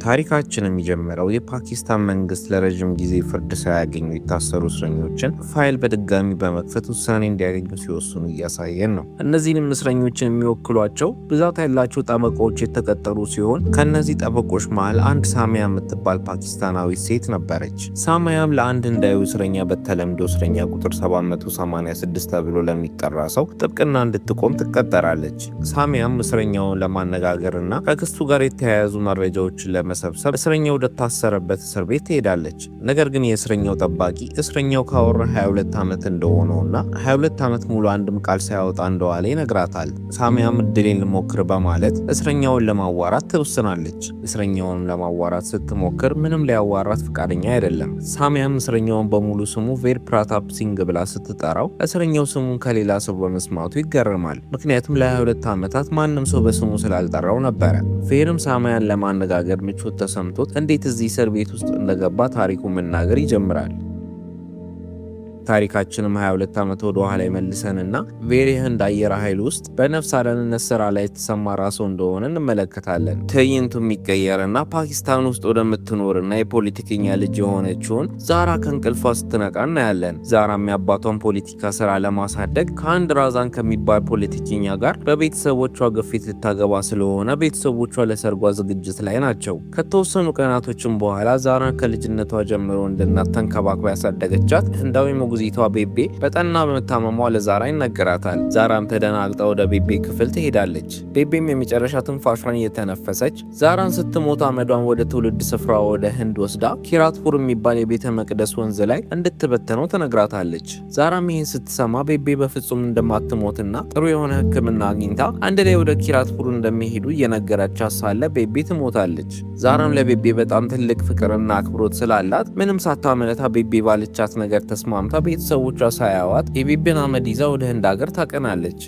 ታሪካችን የሚጀምረው የፓኪስታን መንግስት ለረዥም ጊዜ ፍርድ ሳያገኙ የታሰሩ እስረኞችን ፋይል በድጋሚ በመክፈት ውሳኔ እንዲያገኙ ሲወስኑ እያሳየን ነው። እነዚህንም እስረኞችን የሚወክሏቸው ብዛት ያላቸው ጠበቆች የተቀጠሩ ሲሆን፣ ከእነዚህ ጠበቆች መሃል አንድ ሳሚያ የምትባል ፓኪስታናዊ ሴት ነበረች። ሳሚያም ለአንድ ህንዳዊ እስረኛ፣ በተለምዶ እስረኛ ቁጥር 786 ተብሎ ለሚጠራ ሰው ጥብቅና እንድትቆም ትቀጠራለች። ሳሚያም እስረኛውን ለማነጋገር እና ከክሱ ጋር የተያያዙ መረጃዎችን ለመሰብሰብ እስረኛው ወደታሰረበት እስር ቤት ትሄዳለች። ነገር ግን የእስረኛው ጠባቂ እስረኛው ካወራ 22 ዓመት እንደሆነውና 22 ዓመት ሙሉ አንድም ቃል ሳያወጣ እንደዋለ ይነግራታል። ሳሚያም እድሌን ልሞክር በማለት እስረኛውን ለማዋራት ትወስናለች። እስረኛውን ለማዋራት ስትሞክር ምንም ሊያዋራት ፈቃደኛ አይደለም። ሳሚያም እስረኛውን በሙሉ ስሙ ቬር ፕራታፕ ሲንግ ብላ ስትጠራው እስረኛው ስሙን ከሌላ ሰው በመስማቱ ይገረማል። ምክንያቱም ለ22 ዓመታት ማንም ሰው በስሙ ስላልጠራው ነበረ። ቬርም ሳሚያን ለማነጋገር ምቾት ተሰምቶት እንዴት እዚህ እስር ቤት ውስጥ እንደገባ ታሪኩ መናገር ይጀምራል። ታሪካችንም 22 ዓመት ወደ ኋላ ይመልሰንና ቬር የህንድ አየር ኃይል ውስጥ በነፍስ አዳንነት ስራ ላይ የተሰማራ ሰው እንደሆነ እንመለከታለን። ትዕይንቱ የሚቀየርና ፓኪስታን ውስጥ ወደምትኖርና የፖለቲከኛ ልጅ የሆነችውን ዛራ ከእንቅልፏ ስትነቃ እናያለን። ዛራም የአባቷን ፖለቲካ ስራ ለማሳደግ ከአንድ ራዛን ከሚባል ፖለቲከኛ ጋር በቤተሰቦቿ ግፊት ልታገባ ስለሆነ ቤተሰቦቿ ለሰርጓ ዝግጅት ላይ ናቸው። ከተወሰኑ ቀናቶችም በኋላ ዛራ ከልጅነቷ ጀምሮ እንደ እናት ተንከባክባ ያሳደገቻት ህንዳዊ ሞግዚቷ ቤቤ በጠና በመታመሟ ለዛራ ይነገራታል። ዛራም ተደናግጣ ወደ ቤቤ ክፍል ትሄዳለች። ቤቤም የመጨረሻ ትንፋሿን እየተነፈሰች ዛራን ስትሞት አመዷን ወደ ትውልድ ስፍራ ወደ ህንድ ወስዳ ኪራትፑር የሚባል የቤተ መቅደስ ወንዝ ላይ እንድትበትነው ትነግራታለች። ዛራም ይህን ስትሰማ ቤቤ በፍጹም እንደማትሞትና ጥሩ የሆነ ሕክምና አግኝታ አንድ ላይ ወደ ኪራትፑር እንደሚሄዱ እየነገረቻት ሳለ ቤቤ ትሞታለች። ዛራም ለቤቤ በጣም ትልቅ ፍቅርና አክብሮት ስላላት ምንም ሳታመነታ ቤቤ ባለቻት ነገር ተስማምታ ቤተሰቦቿ ሳያዋት የቤቤን አመድ ይዛ ወደ ህንድ ሀገር ታቀናለች።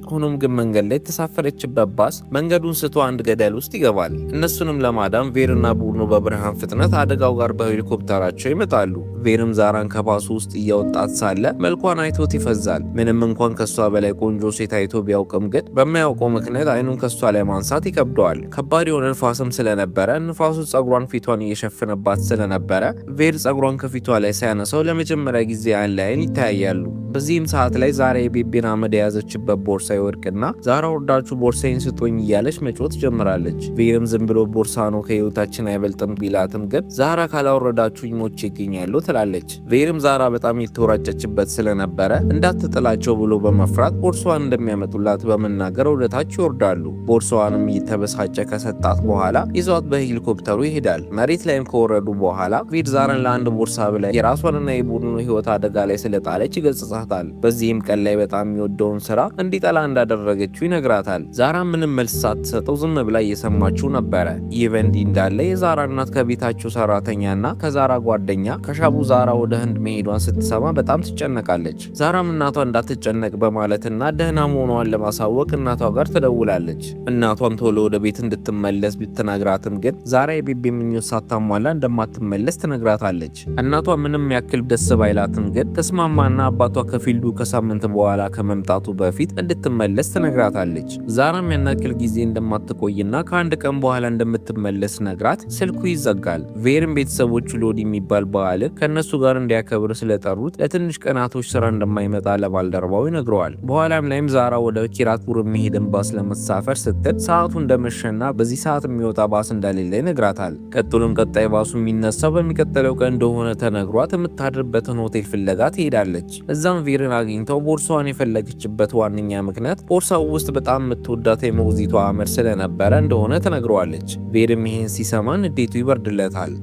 ሆኖም ግን መንገድ ላይ የተሳፈረችበት ባስ መንገዱን ስቶ አንድ ገደል ውስጥ ይገባል። እነሱንም ለማዳን ቬርና ቡድኑ በብርሃን ፍጥነት አደጋው ጋር በሄሊኮፕተራቸው ይመጣሉ። ቬርም ዛራን ከባሱ ውስጥ እያወጣት ሳለ መልኳን አይቶት ይፈዛል። ምንም እንኳን ከሷ በላይ ቆንጆ ሴት አይቶ ቢያውቅም ግን በማያውቀው ምክንያት አይኑን ከሷ ላይ ማንሳት ይከብደዋል። ከባድ የሆነ ንፋስም ስለነበረ ንፋሱ ጸጉሯን ፊቷን እየሸፈነባት ስለነበረ ቬር ጸጉሯን ከፊቷ ላይ ሳያነሳው ለመጀመሪያ ጊዜ አይን ለአይን ይተያያሉ። በዚህም ሰዓት ላይ ዛራ የቤቤን አመድ የያዘችበት ቦርሳ ይወድቅና ዛራ ወርዳችሁ ቦርሳዬን ስጡኝ እያለች መጮህ ትጀምራለች። ቬርም ዝም ብሎ ቦርሳ ነው፣ ከህይወታችን አይበልጥም ቢላትም ግን ዛራ ካላወረዳችሁኝ ሞቼ እገኛለሁ ትላለች። ቬርም ዛራ በጣም የተወራጨችበት ስለነበረ እንዳትጥላቸው ብሎ በመፍራት ቦርሳዋን እንደሚያመጡላት በመናገር ወደታች ይወርዳሉ። ቦርሳዋንም እየተበሳጨ ከሰጣት በኋላ ይዟት በሄሊኮፕተሩ ይሄዳል። መሬት ላይም ከወረዱ በኋላ ቬር ዛራን ለአንድ ቦርሳ ብላ የራሷንና የቡድኑ ህይወት አደጋ ላይ ስለጣለች ይገስጻታል። በዚህም ቀን ላይ በጣም የሚወደውን ስራ እንዲጠላ እንዳደረገችው ይነግራታል። ዛራ ምንም መልስ ሳትሰጠው ዝም ብላ እየሰማችው ነበረ። ይህ በእንዲህ እንዳለ የዛራ እናት ከቤታቸው ሰራተኛና ከዛራ ጓደኛ ከሻቡ ዛራ ወደ ህንድ መሄዷን ስትሰማ በጣም ትጨነቃለች። ዛራም እናቷ እንዳትጨነቅ በማለትና ደህና መሆኗን ለማሳወቅ እናቷ ጋር ትደውላለች። እናቷም ቶሎ ወደ ቤት እንድትመለስ ብትነግራትም ግን ዛራ የቤቤ ምኞት ሳታሟላ እንደማትመለስ ትነግራታለች። እናቷ ምንም ያክል ደስ ባይላትም ግን ተስማማና አባቷ ከ field ኡ ከሳምንት በኋላ ከመምጣቱ በፊት እንድትመለስ ትነግራታለች። ዛራም ያን ያክል ጊዜ እንደማትቆይና ከአንድ ቀን በኋላ እንደምትመለስ ነግራት ስልኩ ይዘጋል። ቬርም ቤተሰቦቹ ሎዲ የሚባል በዓል ከእነሱ ጋር እንዲያከብር ስለጠሩት ለትንሽ ቀናቶች ስራ እንደማይመጣ ለባልደረባው ይነግረዋል። በኋላም ላይም ዛራ ወደ ኪራትፑር የሚሄድን ባስ ለመሳፈር ስትል ሰዓቱ እንደመሸና በዚህ ሰዓት የሚወጣ ባስ እንደሌለ ይነግራታል። ቀጥሎም ቀጣይ ባሱ የሚነሳው በሚቀጥለው ቀን እንደሆነ ተነግሯት የምታድርበትን ሆቴል ፍለጋ ትሄዳለች። እዛም ቬርን አግኝተው ቦርሳዋን የፈለገችበት ዋነኛ ምክንያት ቦርሳው ውስጥ በጣም የምትወዳት የሞግዚቷ አመድ ስለነበረ እንደሆነ ትነግረዋለች። ቬርም ይህን ሲሰማ ንዴቱ ይበርድለታል።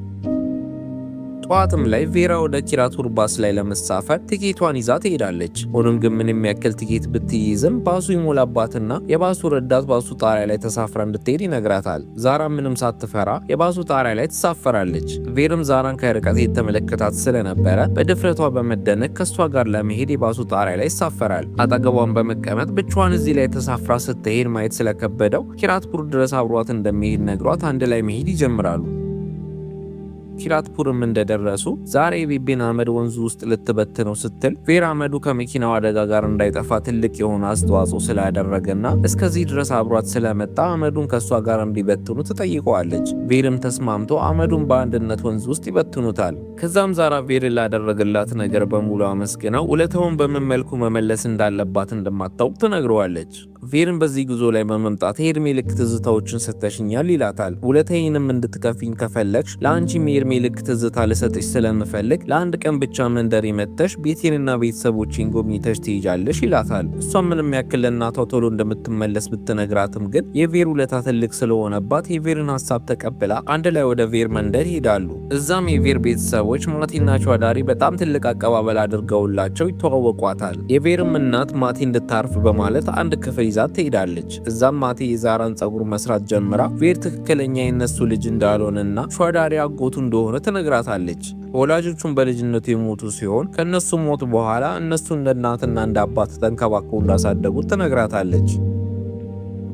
ጠዋትም ላይ ቬራ ወደ ኪራቱር ባስ ላይ ለመሳፈር ቲኬቷን ይዛ ትሄዳለች። ሆኖም ግን ምንም ያክል ቲኬት ብትይዝም ባሱ ይሞላባትና የባሱ ረዳት ባሱ ጣሪያ ላይ ተሳፍራ እንድትሄድ ይነግራታል። ዛራ ምንም ሳትፈራ የባሱ ጣሪያ ላይ ትሳፈራለች። ቬርም ዛራን ከርቀት የተመለከታት ስለነበረ በድፍረቷ በመደነቅ ከእሷ ጋር ለመሄድ የባሱ ጣሪያ ላይ ይሳፈራል። አጠገቧን በመቀመጥ ብቻዋን እዚህ ላይ ተሳፍራ ስትሄድ ማየት ስለከበደው ኪራትፑር ድረስ አብሯት እንደሚሄድ ነግሯት አንድ ላይ መሄድ ይጀምራሉ። ኪራትፑርም እንደደረሱ ዛራ የቤቤን አመድ ወንዙ ውስጥ ልትበትነው ስትል ቬር አመዱ ከመኪናው አደጋ ጋር እንዳይጠፋ ትልቅ የሆነ አስተዋጽኦ ስላደረገና እስከዚህ ድረስ አብሯት ስለመጣ አመዱን ከእሷ ጋር እንዲበትኑ ትጠይቀዋለች። ቬርም ተስማምቶ አመዱን በአንድነት ወንዝ ውስጥ ይበትኑታል። ከዛም ዛራ ቬር ላደረገላት ነገር በሙሉ አመስግነው ውለታውን በምን መልኩ መመለስ እንዳለባት እንደማታውቅ ትነግረዋለች። ቬርን በዚህ ጉዞ ላይ በመምጣት የእድሜ ልክ ትዝታዎችን ሰተሽኛል ይላታል። ውለታዬንም እንድትከፊኝ ከፈለግሽ ለአንቺም የእድሜ ልክ ትዝታ ልሰጥሽ ስለምፈልግ ለአንድ ቀን ብቻ መንደር መጥተሽ ቤቴንና ቤተሰቦቼን ጎብኝተሽ ትሄጃለሽ ይላታል። እሷም ምንም ያክል ለእናቷ ቶሎ እንደምትመለስ ብትነግራትም ግን የቬር ውለታ ትልቅ ስለሆነባት የቬርን ሀሳብ ተቀብላ አንድ ላይ ወደ ቬር መንደር ይሄዳሉ። እዛም የቬር ቤተሰቦች ማቲና ቸዋዳሪ በጣም ትልቅ አቀባበል አድርገውላቸው ይተዋወቋታል። የቬርም እናት ማቲ እንድታርፍ በማለት አንድ ክፍል ይዛት ትሄዳለች። እዛም ማቲ የዛራን ጸጉር መስራት ጀምራ ቬር ትክክለኛ የነሱ ልጅ እንዳልሆነና ቸዋዳሪ አጎቱ እንደሆነ ትነግራታለች። ወላጆቹን በልጅነቱ የሞቱ ሲሆን ከነሱ ሞት በኋላ እነሱ እንደ እናትና እንደ አባት ተንከባክበው እንዳሳደጉት ትነግራታለች።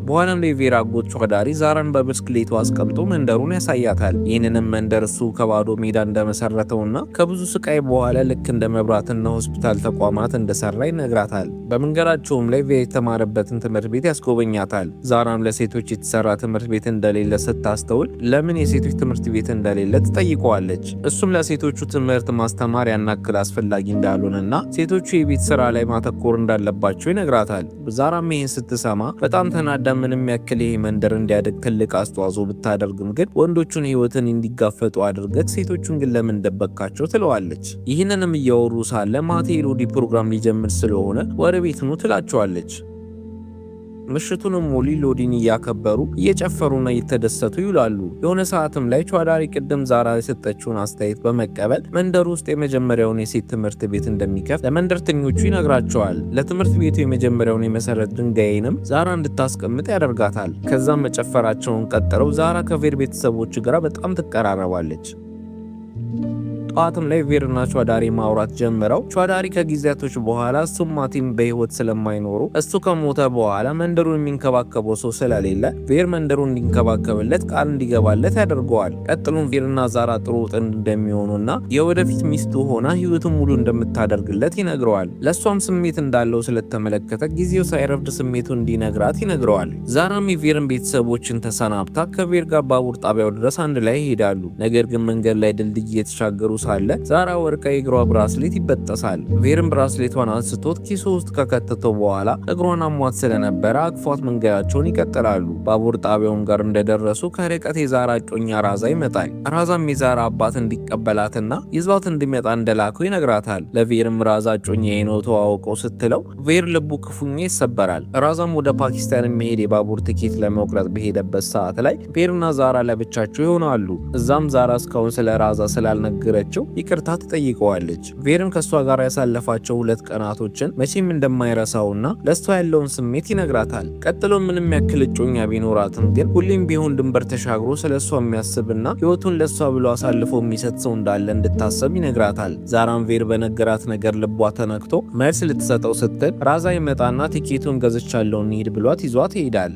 በኋላም የቬር አጎት ቸዋዳሪ ዛራን በብስክሌቱ አስቀምጦ መንደሩን ያሳያታል። ይህንንም መንደር እሱ ከባዶ ሜዳ እንደመሰረተውና ከብዙ ስቃይ በኋላ ልክ እንደ መብራትና ሆስፒታል ተቋማት እንደሰራ ይነግራታል። በመንገዳቸውም ላይ ቬር የተማረበትን ትምህርት ቤት ያስጎበኛታል። ዛራም ለሴቶች የተሰራ ትምህርት ቤት እንደሌለ ስታስተውል ለምን የሴቶች ትምህርት ቤት እንደሌለ ትጠይቀዋለች። እሱም ለሴቶቹ ትምህርት ማስተማር ያን ያክል አስፈላጊ እንዳልሆነና ሴቶቹ የቤት ስራ ላይ ማተኮር እንዳለባቸው ይነግራታል። ዛራም ይህን ስትሰማ በጣም ተናዳ ምንም ያክል ይሄ መንደር እንዲያድግ ትልቅ አስተዋጽኦ ብታደርግም ግን ወንዶቹን ህይወትን እንዲጋፈጡ አድርገህ ሴቶቹን ግን ለምን ደበቅካቸው ትለዋለች። ይህንንም እያወሩ ሳለ ማቴ ሎዲ ፕሮግራም ሊጀምር ስለሆነ ወደ ቤት ኑ ትላቸዋለች። ምሽቱንም ሞሊ ሎዲን እያከበሩ እየጨፈሩና እየተደሰቱ ይውላሉ። የሆነ ሰዓትም ላይ ቸዋዳሪ ቅድም ዛራ የሰጠችውን አስተያየት በመቀበል መንደሩ ውስጥ የመጀመሪያውን የሴት ትምህርት ቤት እንደሚከፍት ለመንደርተኞቹ ይነግራቸዋል። ለትምህርት ቤቱ የመጀመሪያውን የመሰረት ድንጋይንም ዛራ እንድታስቀምጥ ያደርጋታል። ከዛም መጨፈራቸውን ቀጥለው ዛራ ከቬር ቤተሰቦች ጋር በጣም ትቀራረባለች። ጠዋትም ላይ ቬርና ቸዋዳሪ ማውራት ጀምረው ቸዋዳሪ ከጊዜያቶች በኋላ እሱም ማቲም በህይወት ስለማይኖሩ እሱ ከሞተ በኋላ መንደሩን የሚንከባከበው ሰው ስለሌለ ቬር መንደሩን እንዲንከባከብለት ቃል እንዲገባለት ያደርገዋል። ቀጥሎም ቬርና ዛራ ጥሩ ጥንድ እንደሚሆኑና የወደፊት ሚስቱ ሆና ህይወቱን ሙሉ እንደምታደርግለት ይነግረዋል። ለእሷም ስሜት እንዳለው ስለተመለከተ ጊዜው ሳይረፍድ ስሜቱ እንዲነግራት ይነግረዋል። ዛራም የቬርን ቤተሰቦችን ተሰናብታ ከቬር ጋር ባቡር ጣቢያው ድረስ አንድ ላይ ይሄዳሉ። ነገር ግን መንገድ ላይ ድልድይ እየተሻገሩ ሳለ ዛራ ወድቃ የእግሯ bracelet ይበጠሳል። ቬርም bracelet ቷን አንስቶት ኪሱ ውስጥ ከከተተው በኋላ እግሯን አሟት ስለነበረ አቅፏት መንገዳቸውን ይቀጥላሉ። ባቡር ጣቢያውን ጋር እንደደረሱ ከርቀት የዛራ እጮኛ ራዛ ይመጣል። ራዛም የዛራ አባት እንዲቀበላትና ይዟት እንዲመጣ እንደላከው ይነግራታል። ለቬርም ራዛ እጮኛዬ ነው ተዋውቀው ስትለው ቬር ልቡ ክፉኛ ይሰበራል። ራዛም ወደ ፓኪስታን የሚሄድ የባቡር ትኬት ለመቁረጥ በሄደበት ሰዓት ላይ ቬርና ዛራ ለብቻቸው ይሆናሉ። እዛም ዛራ እስካሁን ስለ ራዛ ስላልነገረችው ይቅርታ ትጠይቀዋለች። ቬርም ከእሷ ጋር ያሳለፋቸው 2 ቀናቶችን መቼም እንደማይረሳውና ለእሷ ያለውን ስሜት ይነግራታል። ቀጥሎ ምንም ያክል እጮኛ ቢኖራትም ግን ሁሌም ቢሆን ድንበር ተሻግሮ ስለ እሷ የሚያስብና ሕይወቱን ለእሷ ብሎ አሳልፎ የሚሰጥ ሰው እንዳለ እንድታሰብ ይነግራታል። ዛራም ቬር በነገራት ነገር ልቧ ተነክቶ መልስ ልትሰጠው ስትል ራዛ ይመጣና ቲኬቱን ገዝቻለሁ እንሂድ ብሏት ይዟት ይሄዳል።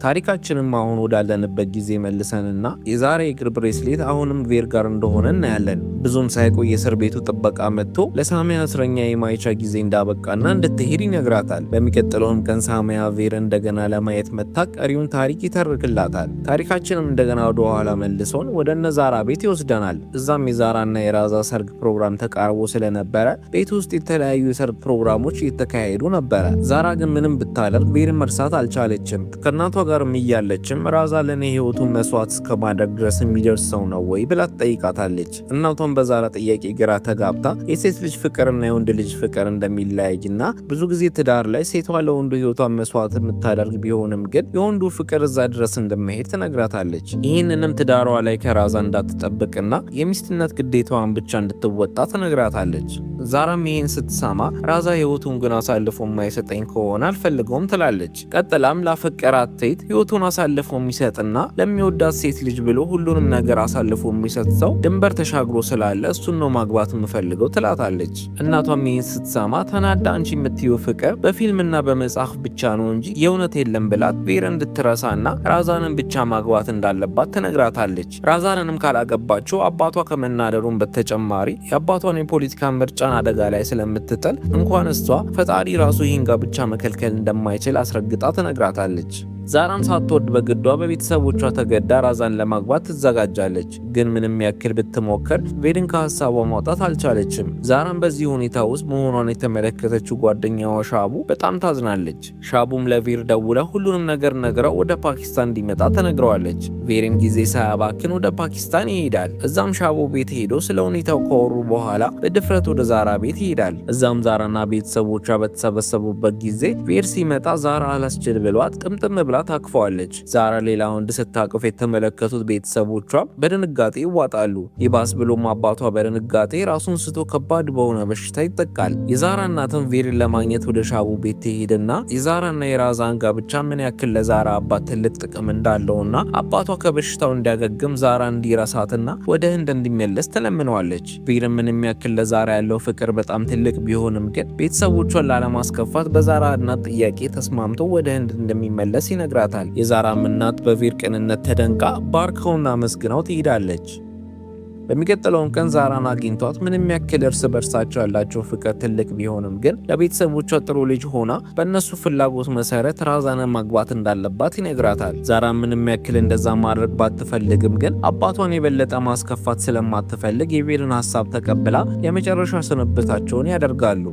ታሪካችንም አሁን ወዳለንበት ጊዜ መልሰንና የዛራ የእግር bracelet አሁንም ቬር ጋር እንደሆነ እናያለን። ብዙም ሳይቆይ የእስር ቤቱ ጥበቃ መጥቶ ለሳሚያ እስረኛ የማይቻ ጊዜ እንዳበቃና እንድትሄድ ይነግራታል። በሚቀጥለውም ቀን ሳሚያ ቬር እንደገና ለማየት መጥታ ቀሪውን ታሪክ ይተርክላታል። ታሪካችንም እንደገና ወደ ኋላ መልሶን ወደ እነ ዛራ ቤት ይወስደናል። እዛም የዛራና የራዛ ሰርግ ፕሮግራም ተቃርቦ ስለነበረ ቤት ውስጥ የተለያዩ የሰርግ ፕሮግራሞች እየተካሄዱ ነበረ። ዛራ ግን ምንም ብታደርግ ቬርን መርሳት አልቻለችም። ከእናቷ ጋር እያለችም ራዛ ለኔ ህይወቱን መስዋዕት እስከማድረግ ድረስ የሚደርስ ሰው ነው ወይ ብላ ትጠይቃታለች። እናቷን በዛራ ጥያቄ ግራ ተጋብታ የሴት ልጅ ፍቅርና የወንድ ልጅ ፍቅር እንደሚለያይና ብዙ ጊዜ ትዳር ላይ ሴቷ ለወንዱ ህይወቷን መስዋዕት የምታደርግ ቢሆንም ግን የወንዱ ፍቅር እዛ ድረስ እንደማይሄድ ትነግራታለች። ይህንንም ትዳሯ ላይ ከራዛ እንዳትጠብቅና የሚስትነት ግዴታዋን ብቻ እንድትወጣ ትነግራታለች። ዛራም ይህን ስትሰማ ራዛ ህይወቱን ግን አሳልፎ የማይሰጠኝ ከሆነ አልፈልገውም ትላለች። ቀጥላም ላፈቀራት ሴት ህይወቱን አሳልፎ የሚሰጥና ለሚወዳት ሴት ልጅ ብሎ ሁሉንም ነገር አሳልፎ የሚሰጥ ሰው ድንበር ተሻግሮ ስላለ እሱን ነው ማግባት የምፈልገው ትላታለች። እናቷም ይህን ስትሰማ ተናዳ አንቺ የምትይው ፍቅር በፊልምና በመጽሐፍ ብቻ ነው እንጂ የእውነት የለም ብላት ቬር እንድትረሳና ራዛንን ብቻ ማግባት እንዳለባት ትነግራታለች። ራዛንንም ካላገባችው አባቷ ከመናደሩን በተጨማሪ የአባቷን የፖለቲካ ምርጫን አደጋ ላይ ስለምትጥል እንኳን እሷ ፈጣሪ ራሱ ይህን ጋብቻ መከልከል እንደማይችል አስረግጣ ትነግራታለች። ዛራም ሳትወድ በግዷ በቤተሰቦቿ ተገዳ ራዛን ለማግባት ትዘጋጃለች። ግን ምንም ያክል ብትሞክር ቬድን ከሀሳቧ ማውጣት አልቻለችም። ዛራም በዚህ ሁኔታ ውስጥ መሆኗን የተመለከተችው ጓደኛዋ ሻቡ በጣም ታዝናለች። ሻቡም ለቬር ደውላ ሁሉንም ነገር ነግራው ወደ ፓኪስታን እንዲመጣ ትነግረዋለች። ቬርም ጊዜ ሳያባክን ወደ ፓኪስታን ይሄዳል። እዛም ሻቡ ቤት ሄዶ ስለ ሁኔታው ካወሩ በኋላ በድፍረት ወደ ዛራ ቤት ይሄዳል። እዛም ዛራና ቤተሰቦቿ በተሰበሰቡበት ጊዜ ቬር ሲመጣ ዛራ አላስችል ብሏት ጥምጥም ብላ ታቅፈዋለች። ዛራ ሌላ ወንድ ስታቅፍ የተመለከቱት ቤተሰቦቿ በድንጋጤ ይዋጣሉ። ይባስ ብሎም አባቷ በድንጋጤ ራሱን ስቶ ከባድ በሆነ በሽታ ይጠቃል። የዛራ እናትም ቬርን ለማግኘት ወደ ሻቡ ቤት ትሄድና የዛራና የራዛን ጋብቻ ምን ያክል ለዛራ አባት ትልቅ ጥቅም እንዳለውና አባቷ ከበሽታው እንዲያገግም ዛራ እንዲረሳትና ወደ ህንድ እንዲመለስ ትለምነዋለች። ቬርም ምንም ያክል ለዛራ ያለው ፍቅር በጣም ትልቅ ቢሆንም ግን ቤተሰቦቿን ላለማስከፋት በዛራ እናት ጥያቄ ተስማምቶ ወደ ህንድ እንደሚመለስ ይነግራታል። የዛራም እናት በቬር ቅንነት ተደንቃ ባርከውና አመስግናው ትሄዳለች። በሚቀጥለውም ቀን ዛራን አግኝቷት ምንም ያክል እርስ በርሳቸው ያላቸው ፍቅር ትልቅ ቢሆንም ግን ለቤተሰቦቿ ጥሩ ልጅ ሆና በእነሱ ፍላጎት መሰረት ራዛንን ማግባት እንዳለባት ይነግራታል። ዛራ ምንም ያክል እንደዛ ማድረግ ባትፈልግም ግን አባቷን የበለጠ ማስከፋት ስለማትፈልግ የቬርን ሀሳብ ተቀብላ የመጨረሻ ስንብታቸውን ያደርጋሉ።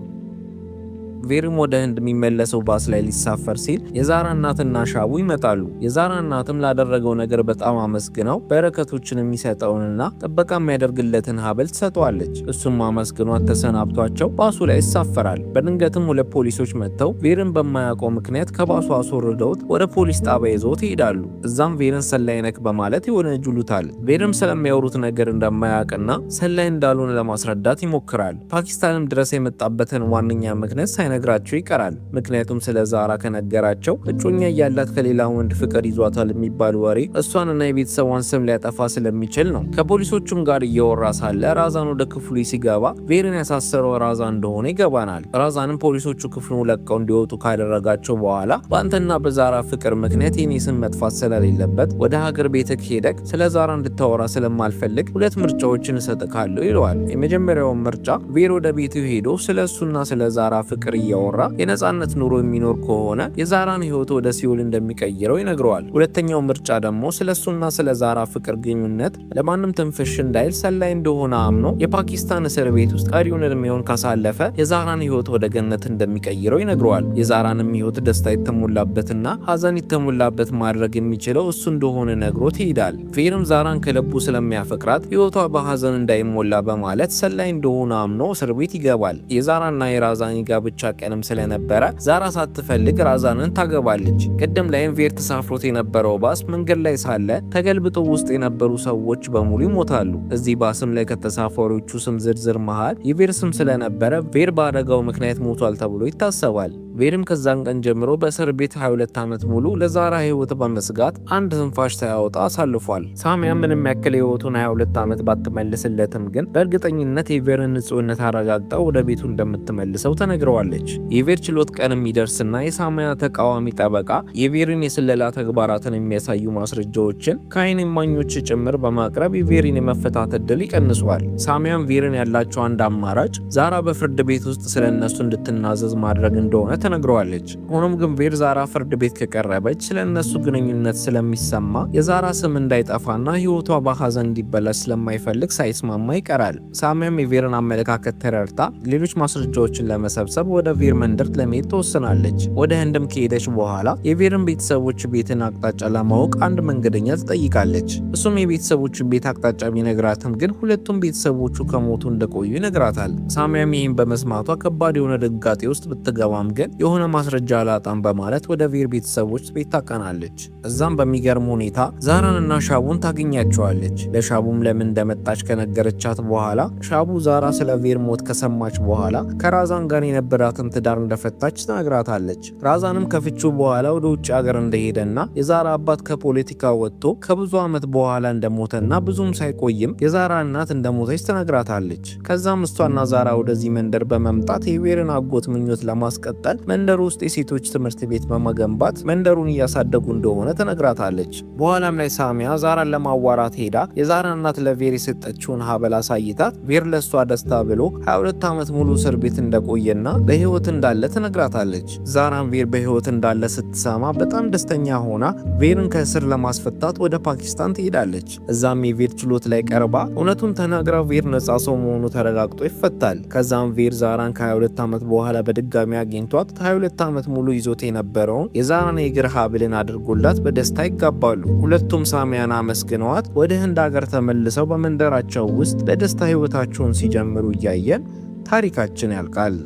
ቬርም ወደ ህንድ የሚመለሰው ባስ ላይ ሊሳፈር ሲል የዛራ እናትና ሻቡ ይመጣሉ። የዛራ እናትም ላደረገው ነገር በጣም አመስግነው በረከቶችን የሚሰጠውንና ጥበቃ የሚያደርግለትን ሀብል ትሰጠዋለች። እሱም አመስግኗት ተሰናብቷቸው ባሱ ላይ ይሳፈራል። በድንገትም ሁለት ፖሊሶች መጥተው ቬርን በማያውቀው ምክንያት ከባሱ አስወርደውት ወደ ፖሊስ ጣቢያ ይዘውት ይሄዳሉ። እዛም ቬርን ሰላይ ነክ በማለት ይወነጅሉታል። ቬርም ስለሚያወሩት ነገር እንደማያውቅና ሰላይ እንዳልሆነ ለማስረዳት ይሞክራል። ፓኪስታንም ድረስ የመጣበትን ዋነኛ ምክንያት ሳይነግራቸው ይቀራል። ምክንያቱም ስለ ዛራ ከነገራቸው እጮኛ እያላት ከሌላ ወንድ ፍቅር ይዟታል የሚባል ወሬ እሷንና የቤተሰቧን ስም ሊያጠፋ ስለሚችል ነው። ከፖሊሶቹም ጋር እያወራ ሳለ ራዛን ወደ ክፍሉ ሲገባ ቬርን ያሳሰረው ራዛ እንደሆነ ይገባናል። ራዛንም ፖሊሶቹ ክፍሉን ለቀው እንዲወጡ ካደረጋቸው በኋላ በአንተና በዛራ ፍቅር ምክንያት የኔ ስም መጥፋት ስለሌለበት ወደ ሀገር ቤት ሄደክ ስለ ዛራ እንድታወራ ስለማልፈልግ ሁለት ምርጫዎችን እሰጥካለሁ ይለዋል። የመጀመሪያውን ምርጫ ቬር ወደ ቤቱ ሄዶ ስለ እሱና ስለ ዛራ ፍቅር እያወራ የነጻነት ኑሮ የሚኖር ከሆነ የዛራን ህይወት ወደ ሲኦል እንደሚቀይረው ይነግረዋል። ሁለተኛው ምርጫ ደግሞ ስለ እሱና ስለ ዛራ ፍቅር ግንኙነት ለማንም ትንፍሽ እንዳይል ሰላይ እንደሆነ አምኖ የፓኪስታን እስር ቤት ውስጥ ቀሪውን እድሜውን ካሳለፈ የዛራን ህይወት ወደ ገነት እንደሚቀይረው ይነግረዋል። የዛራንም ህይወት ደስታ የተሞላበትና ሀዘን የተሞላበት ማድረግ የሚችለው እሱ እንደሆነ ነግሮት ይሄዳል። ቬርም ዛራን ከልቡ ስለሚያፈቅራት ህይወቷ በሀዘን እንዳይሞላ በማለት ሰላይ እንደሆነ አምኖ እስር ቤት ይገባል። የዛራና የራዛን ጋብቻ ቀንም ስለነበረ ዛራ ሳትፈልግ ራዛንን ታገባለች። ቅድም ላይም ቬር ተሳፍሮት የነበረው ባስ መንገድ ላይ ሳለ ተገልብጦ ውስጥ የነበሩ ሰዎች በሙሉ ይሞታሉ። እዚህ ባስም ላይ ከተሳፋሪዎቹ ስም ዝርዝር መሃል የቬር ስም ስለነበረ ቬር በአደጋው ምክንያት ሞቷል ተብሎ ይታሰባል። ቬርም ከዛን ቀን ጀምሮ በእስር ቤት 22 ዓመት ሙሉ ለዛራ ህይወት በመስጋት አንድ ትንፋሽ ሳያወጣ አሳልፏል። ሳሚያ ምንም ያክል ህይወቱን 22 ዓመት ባትመልስለትም ግን በእርግጠኝነት የቬርን ንጹህነት አረጋግጣ ወደ ቤቱ እንደምትመልሰው ተነግረዋለች። የቬር ችሎት ቀን የሚደርስና የሳሚያ ተቃዋሚ ጠበቃ የቬርን የስለላ ተግባራትን የሚያሳዩ ማስረጃዎችን ከአይን እማኞች ጭምር በማቅረብ የቬርን የመፈታት እድል ይቀንሷል። ሳሚያም ቬርን ያላቸው አንድ አማራጭ ዛራ በፍርድ ቤት ውስጥ ስለ እነሱ እንድትናዘዝ ማድረግ እንደሆነ ተነግረዋለች። ሆኖም ግን ቬር ዛራ ፍርድ ቤት ከቀረበች ስለ እነሱ ግንኙነት ስለሚሰማ የዛራ ስም እንዳይጠፋና ህይወቷ በሀዘን እንዲበላሽ ስለማይፈልግ ሳይስማማ ይቀራል። ሳሚያም የቬርን አመለካከት ተረድታ ሌሎች ማስረጃዎችን ለመሰብሰብ ወደ ቬር መንደር ለመሄድ ትወስናለች። ወደ ህንድም ከሄደች በኋላ የቬርን ቤተሰቦች ቤትን አቅጣጫ ለማወቅ አንድ መንገደኛ ትጠይቃለች። እሱም የቤተሰቦቹን ቤት አቅጣጫ ቢነግራትም ግን ሁለቱም ቤተሰቦቹ ከሞቱ እንደቆዩ ይነግራታል። ሳሚያም ይህን በመስማቷ ከባድ የሆነ ድንጋጤ ውስጥ ብትገባም ግን የሆነ ማስረጃ አላጣም በማለት ወደ ቬር ቤተሰቦች ቤት ታቀናለች። እዛም በሚገርም ሁኔታ ዛራንና ሻቡን ታገኛቸዋለች። ለሻቡም ለምን እንደመጣች ከነገረቻት በኋላ ሻቡ ዛራ ስለ ቬር ሞት ከሰማች በኋላ ከራዛን ጋር የነበራትን ትዳር እንደፈታች ትነግራታለች። ራዛንም ከፍቹ በኋላ ወደ ውጭ ሀገር እንደሄደና የዛራ አባት ከፖለቲካ ወጥቶ ከብዙ ዓመት በኋላ እንደሞተና ብዙም ሳይቆይም የዛራ እናት እንደሞተች ትነግራታለች። ከዛም እሷና ዛራ ወደዚህ መንደር በመምጣት የቬርን አጎት ምኞት ለማስቀጠል መንደሩ ውስጥ የሴቶች ትምህርት ቤት በመገንባት መንደሩን እያሳደጉ እንደሆነ ትነግራታለች። በኋላም ላይ ሳሚያ ዛራን ለማዋራት ሄዳ የዛራ እናት ለቬር የሰጠችውን ሀብል አሳይታት ቬር ለእሷ ደስታ ብሎ 22 ዓመት ሙሉ እስር ቤት እንደቆየና በህይወት እንዳለ ትነግራታለች። ዛራም ቬር በህይወት እንዳለ ስትሰማ በጣም ደስተኛ ሆና ቬርን ከእስር ለማስፈታት ወደ ፓኪስታን ትሄዳለች። እዛም የቬር ችሎት ላይ ቀርባ እውነቱን ተናግራ ቬር ነጻ ሰው መሆኑ ተረጋግጦ ይፈታል። ከዛም ቬር ዛራን ከ22 ዓመት በኋላ በድጋሚ አግኝቷት 22 ዓመት ሙሉ ይዞት የነበረውን የዛራን የእግር ሀብልን አድርጎላት በደስታ ይጋባሉ። ሁለቱም ሳሚያን አመስግነዋት ወደ ህንድ ሀገር ተመልሰው በመንደራቸው ውስጥ በደስታ ህይወታቸውን ሲጀምሩ እያየን ታሪካችን ያልቃል።